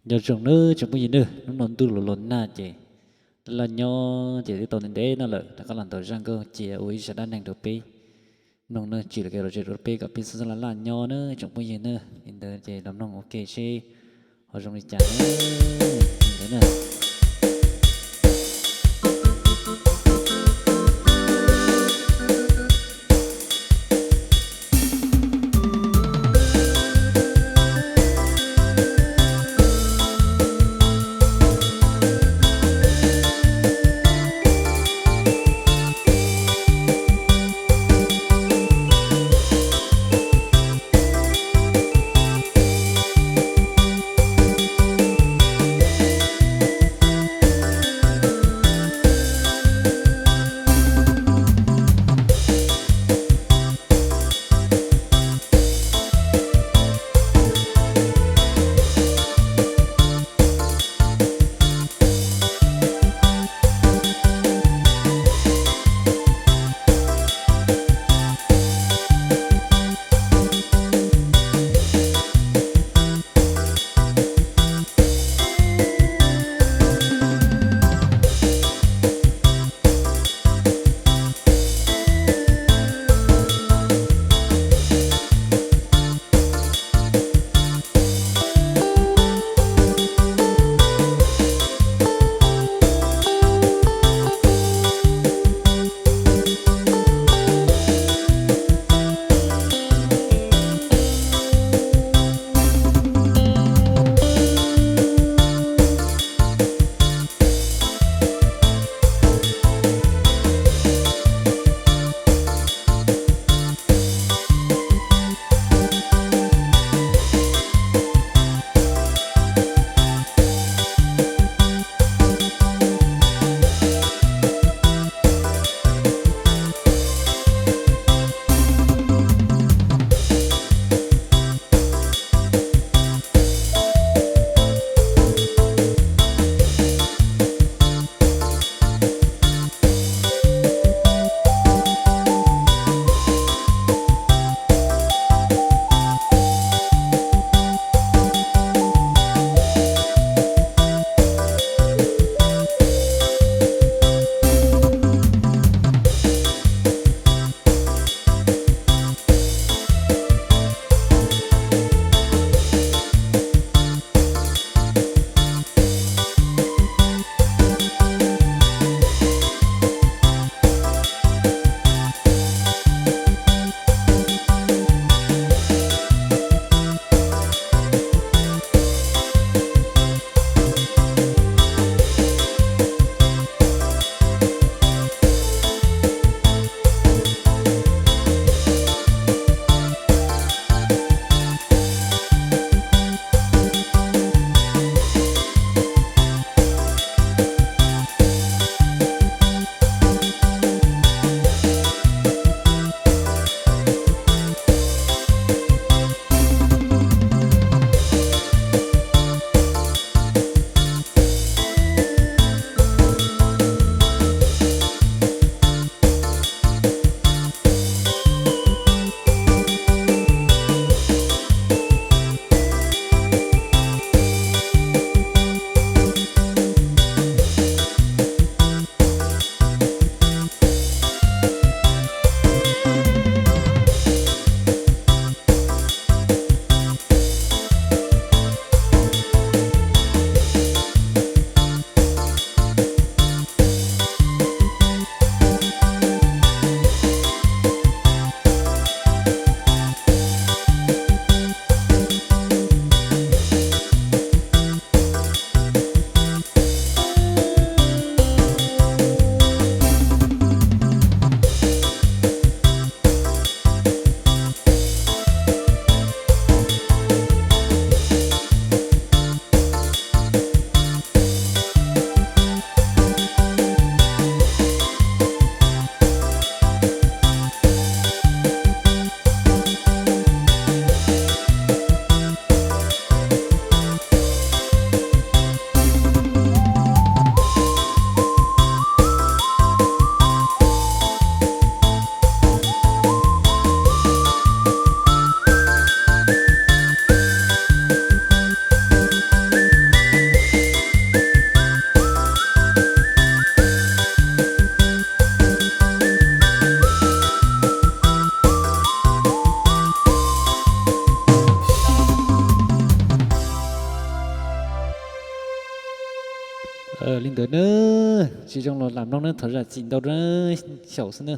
Nyob zoo nawb tsoom phooj ywg nawb, hnub no ntuj los los nag ces laj laj nyob ces twb tau ntev ntev no lawm, rov qab los ntaus zaj nkauj cia ua ib zaj dab neeg rau peb mloog nawb, tsim lub kev lom zem rau peb kom peb xub xub laj laj nyob nawb tsoom phooj ywg nawb. Li ntawd ces los mloog ua ke seb ho zoo li cas nawb. Li ntawd na. Li ntawd na, tsis zoo los lam mloog na, thov zam txim ntau na, xyaum xwb na.